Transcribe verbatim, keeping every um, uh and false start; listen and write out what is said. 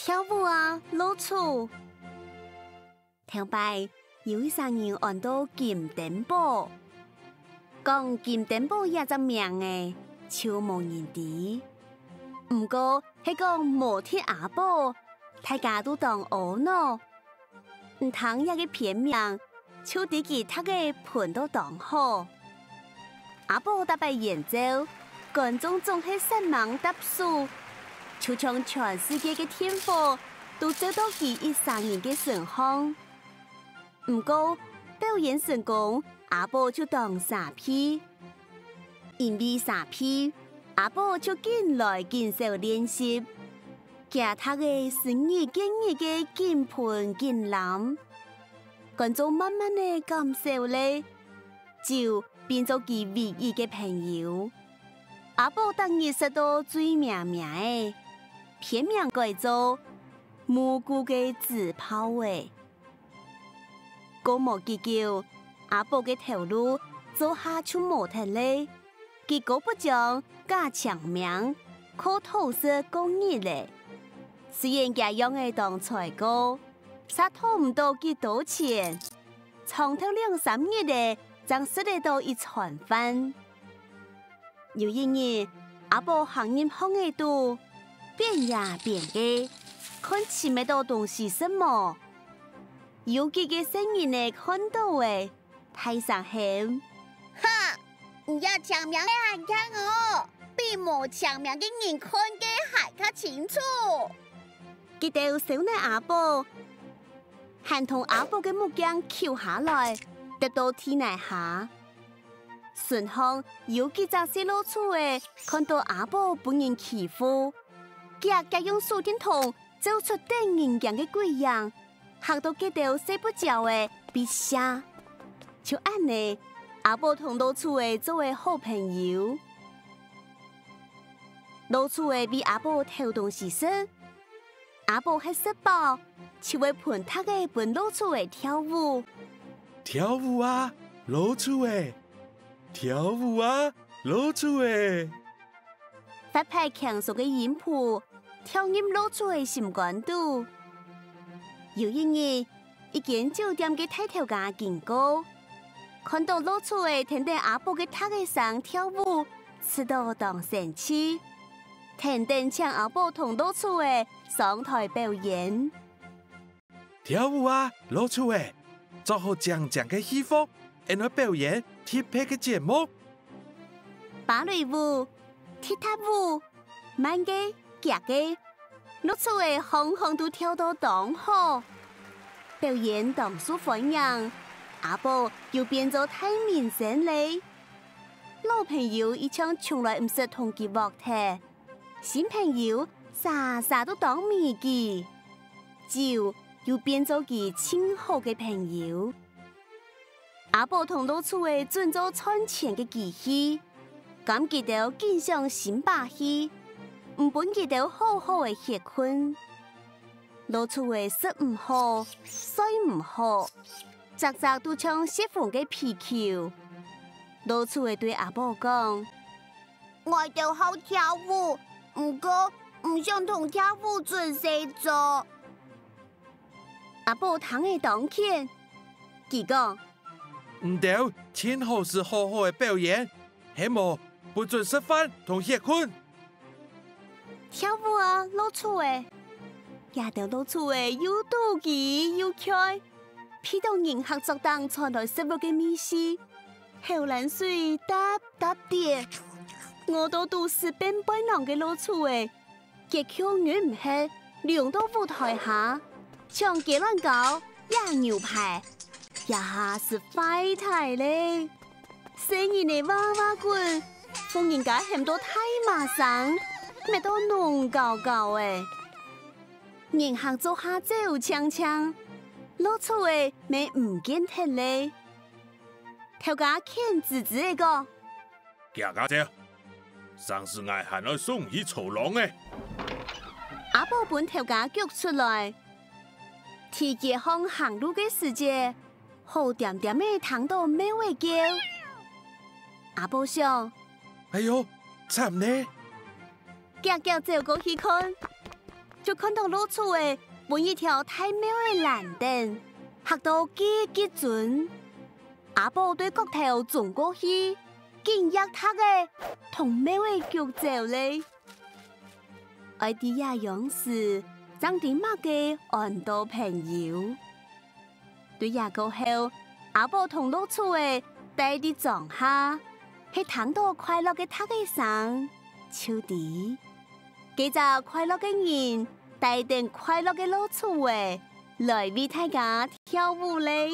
跳舞啊，老鼠！頭擺有一儕人安到金燈寶。講金燈寶這隻名仔，就無人知。毋過係講無忒阿寶，大家都當阿腦。 毋聽這个偏名，就知佢䌈仔分到當好。阿寶逐擺演奏，觀眾總係煞猛搭手，就像全世界个電火都照到佢一儕人个身項。毋過，表演成功，阿寶就當沙鼻。因為沙鼻，阿寶就緊來緊少練習。 厥䌈仔時日見日个緊歕緊濫，觀眾慢慢仔減少咧，酒變做佢唯一个朋友。阿寶逐日食到醉咩咩仔，偏名改做無辜个紙炮仔。 過無幾久，阿寶个頭路做下就無忒咧。佢姑不將假青盲，靠討食過日咧。雖然厥樣仔當衰過，煞討毋到幾多錢，長透兩三日仔，正食得到一餐飯。 有一日，阿寶行入巷仔肚，邊行邊个，看尋得到東西食無。有幾个細人仔看到咧，大聲喊：「哈！你這青盲仔還慶哦，比無青盲个人看个還較清楚！」佢兜笑膩阿寶，還同阿寶个目鏡搝下來，跌到地泥下。 脣項有幾隻細老鼠仔看到阿寶分人欺負，遽遽用手電筒照出得人驚个鬼影，嚇到該兜睡不著仔飛射。就恁呢，阿寶同老鼠仔做了好朋友。老鼠仔為阿寶討東西食， 阿寶係食飽，就會歕䌈仔分老鼠仔跳舞。跳舞啊，老鼠仔！跳舞啊，老鼠仔！發派輕鬆个音符，跳入老鼠仔心肝肚。有一日， 一間酒店个大頭家經過，看到老鼠仔跈等阿寶个䌈仔聲跳舞，試著當生趣，跈等請阿寶同老鼠仔上臺表演。跳舞啊，老鼠仔！著好靚靚个戲服，𠊎來表演特別个節目。芭蕾舞、踢踏舞、 慢个、遽个，老鼠仔項項都跳到當好，表演當受歡迎，阿寶又變做大明星咧。老朋友一向從來毋識同佢㧒忒，新朋友儕儕都當迷佢，酒又變做佢盡好个朋友。 阿寶同老鼠仔準做賺錢个機器，敢佢兜緊想新把戲，毋分佢兜好好仔歇睏。老鼠仔食毋好，睡毋好，隻隻都像洩洪个皮球。老鼠仔對阿寶講：「𠊎兜好跳舞，毋過毋想同跳舞準細做。」阿寶聽了當譴，佢講： 你兜盡好勢好好仔表演，係無，不准食飯同歇睏。跳舞啊，老鼠仔！這兜老鼠仔又肚飢又𤸁，鼻著人客桌頂傳來食物个味緒，口涎水嗒嗒跌，餓到肚屎變背囊个老鼠仔， 結構忍毋核，湧到舞臺下，搶雞卵糕、野牛排，這下實壞忒咧！細人仔哇哇滾，婦人家喊到大嫲聲，搣到熝搞搞仔。人客桌下走淨淨，老鼠仔乜毋見忒咧。頭家譴吱吱仔講： 遽遽走，成時𠊎還愛送你去草塱仔。阿寶分頭家逐出來，在街項行路个時節，好恬恬仔聽著貓仔噭。阿寶想：哎喲，慘咧！遽遽走過去看，就看到老鼠仔分一條大貓仔攔等，嚇到嘰嘰顫。阿寶對角頭衝過去，緊擛笛仔，同貓仔逐走咧。愛知這樣時，正知麼个安到朋友。對這過後，阿寶同老鼠仔戴在莊下，係聽到快樂个笛仔聲，就知，該隻快樂个人帶等快樂个老鼠仔來為大家跳舞咧。